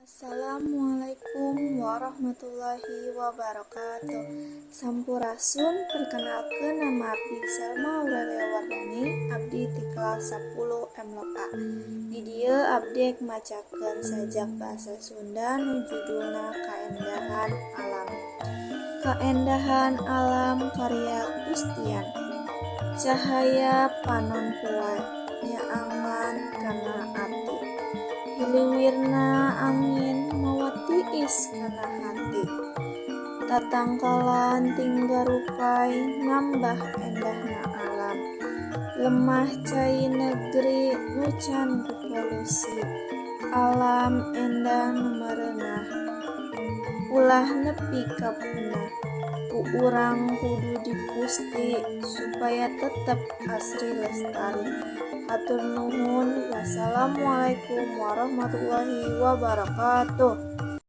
Assalamualaikum warahmatullahi wabarakatuh. Sampurasun, perkenalkeun, nama abdi Salma Aurelia Wardani, abdi ti kelas 10 MLok A. Di dieu abdi rek macakeun sajak basa Sunda nu judulna Kaendahan Alam. Kaendahan alam karya Kustian. Cahaya panon poe nyaangan kana ati. Hiliwirna angin mawa tiis kana hati. Tatangkalan tingga rupay nambah endahna alam. Lemah cai negeri nu can ku polusi. Alam endah nu merenah, ulah nepi ka punah. Ku urang kudu dipusti supaya tetep asri lestari. Hatur nuhun, wassalamualaikum warahmatullahi wabarakatuh.